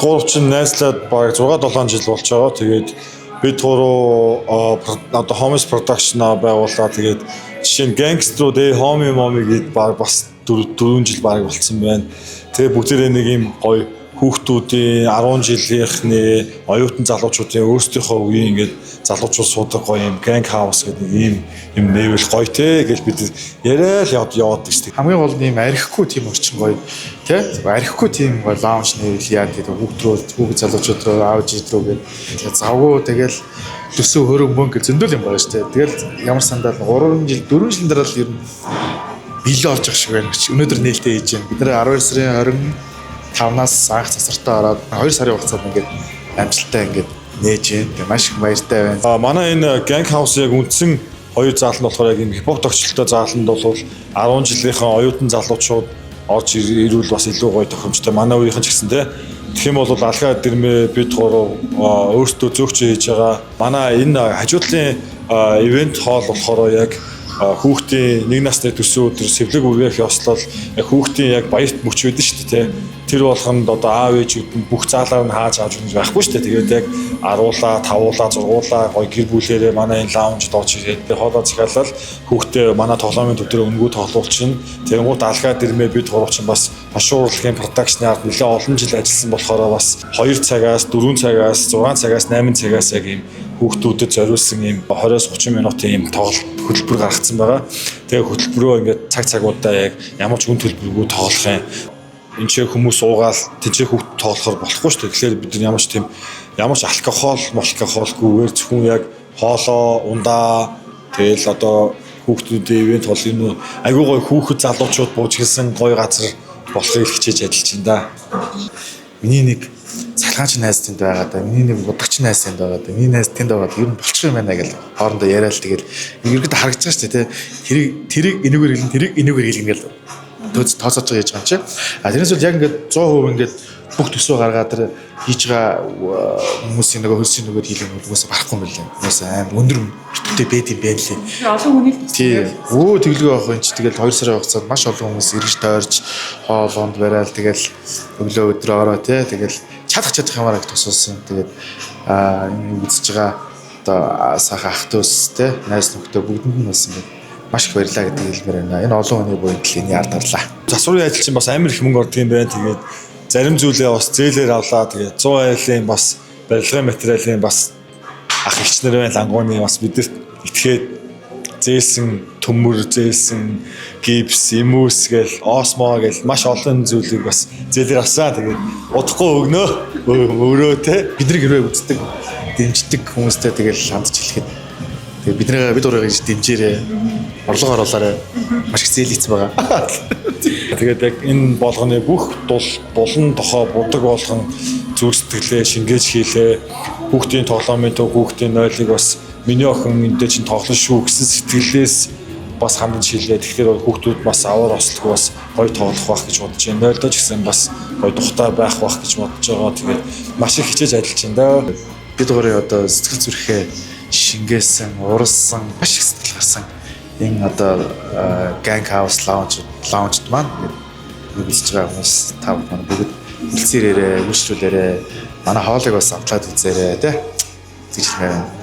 Гурав чинь найзлаад баг 6 7 жил болж байгаа. Тэгээд бид гурав одоо Homies Production-а байгууллаа. Тэгээд жишээ нь Gangster-ууд Homie Mommy гээд баг бас 4 жил баг болцсон байна. Тэгээд бүгдээрээ нэг юм гоё хүүхдүүдийн 10 жилийнхний оюутан залуучуудын өөрсдийнхөө үеийн ингээд залуучууд суудаг гоё юм gang house гэдэг нэг ийм юм нээвэл гоё те гэж бид яриа л яваад яваад шүү дээ. Хамгийн гол нь ийм архихгүй тийм орчин гоё тий архихгүй тийм гоё lounge нээвэл яа гэдэг хүүхд рүү хүүхэд залуучууд руу аав ээж рүү гээд тэгээ завгүй тэгэл төсөө хөрөг мөнгө зөндөл юм байгаа шүү дээ. Тэгэл ямар сандал 3 жил 4 жилийн дараа л ер нь бэлэн олж авах шиг байна гэж өнөөдөр нээлттэй хийж байна. Бид нэр 12 сарын 25-наас анх засвартаа ороод 2 сарын хугацаанд ингээд амжилттай ингээд нээж байна. Тэгээ маш их баяртай байна. Манай энэ gang house яг үндсэн хоёр зааланд болохоор яг юм хипхоп тогтчлолтой зааланд бол 10 жилийнхээ оюутан залуучууд орж ирвэл бас илүү гоё тохиромжтой. Манай үеийнхэн ч гэсэн те. Тэгэх юм бол алгаа дэрмээ бид гурав өөрсдөө зөөгч хийж байгаа. Манай энэ хажуудлын event hall болохоор яг хүүхдийн нэг насны төсөө өдөр сэвлэг үргээх ёслол яг хүүхдийн яг баярт мөч байдаг шүү дээ те. Тэр болгонд одоо аав ээжүүд нь бүх заалаар нь хааж авч өгөх байхгүй шүү дээ. Тэгээд яг 10-уулаа, 5-уулаа, 6-уулаа гоё гэр бүлээрээ манай энэ lounge д орж ирээд хоолоо захиалал хүүхдээ манай тоглоомын төв дээр өнгөө тоглуулчихна. Тэгэнгүүт алгаа дэрмээ бид гурав чинь бас хошуу урлагийн production ы ард нэлээд олон жил ажилласан болохоор бас 2 цагаас 4 цагаас 6 цагаас 8 цагаас яг ийм хүүхдүүдэд зориулсан ийм 20-30 минутын ийм тоглолт хөтөлбөр гаргацсан байгаа. Тэгээ хөтөлбөрөө ингээд цаг цагуудаа яг ямар ч үн төлбөргүй тоглох юм. Энд ч хүмүүс уугаал тэнцээ хүүхд тоглохоор болохгүй шүү дээ. Тэгэхээр бид нар ямар ч тийм ямар ч алкогол, алкоголгүйгээр зөвхөн яг хоолоо, ундаа тэгэл одоо хүүхдүүдийн event бол энэ айгүй гоё хүүхэд залуучууд бууж гэлсэн гоё газар болохыг хичээж ажиллаж байна да. Миний нэг салгаач найз тэнд байгаа да. Миний нэг будагч найз тэнд байгаа да. Миний найз тэнд байгаа. Ер нь болчих юм байна гэл хоорондоо яриад тэгэл ерөөдөө харагдаж байгаа шүү дээ тий. Тэрийг тэрийг энүүгээр хэлнэ, тэрийг энүүгээр хэлнэ гэл тооцоож байгаа яаж байгаа юм чи. А тэрнээс бол яг ингээд 100% ингээд бүх төсөө гаргаад тэр хийж байгаа хүмүүсийн нөгөө хөлсийн нөгөө хийх юм бол угаасаа барахгүй юм билээ. Угаасаа амар өндөр өртөгтэй байд юм байна лээ. Тэгэхээр олон хүний л Тий. Өө тэглэгээ авах юм чи тэгэл 2 сарын хугацаанд маш олон хүмүүс эргэж тойрж хоолоонд барайл тэгэл өглөө өдрөө ороо тий тэгэл чадах чадах юмараа тусалсан. Тэгээд энэ үзэж байгаа одоо сайхан ах дүүс тий найз нөхдөд бүгдэнд нь бас ингээд маш их баярлалаа гэдгийг хэлмээр байна. Энэ олон хүний буян төл энэний ард орлаа. Засварын ажил чинь бас амар их мөнгө ордог юм байна. Тэгээд зарим зүйлээ бас зээлээр авлаа. Тэгээд 100 айлын бас барилгын материалын бас ах эгч нар байна. Лангууны бас бидэрт итгээд зээлсэн төмөр, зээлсэн гипс, эмүүс гэл, осмо гэл маш олон зүйлийг бас зээлээр авсан. Тэгээд удахгүй өгнө. Өөрөө те. Бидний хэрвээ үздэг, дэмждэг хүмүүстэй тэгэл хандж хэлэхэд тэгээ бидний бид гурыг ингэж дэмжээрэй. Орлого оруулаарай. Маш их зээл хийцэн байгаа. Тэгээд яг энэ болгоны бүх дул булан тохоо будаг болгон зүр сэтгэлээ шингээж хийлээ. Хүүхдийн тоглоомын төв хүүхдийн нойлыг бас миний охин эндээ чинь тоглоно шүү гэсэн сэтгэлээс бас хандаж хийлээ. Тэгэхээр хүүхдүүд бас аваар ослохгүй бас гоё тоглох байх гэж бодож байна. Нойлдоо ч гэсэн бас гоё тухтай байх байх гэж бодож байгаа. Тэгээд маш их хичээж ажиллаж байна даа. Бид гурын одоо сэтгэл зүрхээ шингээсэн, уралсан, маш их сэтгэл гарсан энэ одоо gang house lounge lounge-д маань ингээд үзэж байгаа хүмүүс та бүхэн бүгд үлцэн ирээрэй, үйлчлүүлээрэй. Манай хоолыг бас амтлаад үзээрэй тий. Тэгж хэлмээр байна.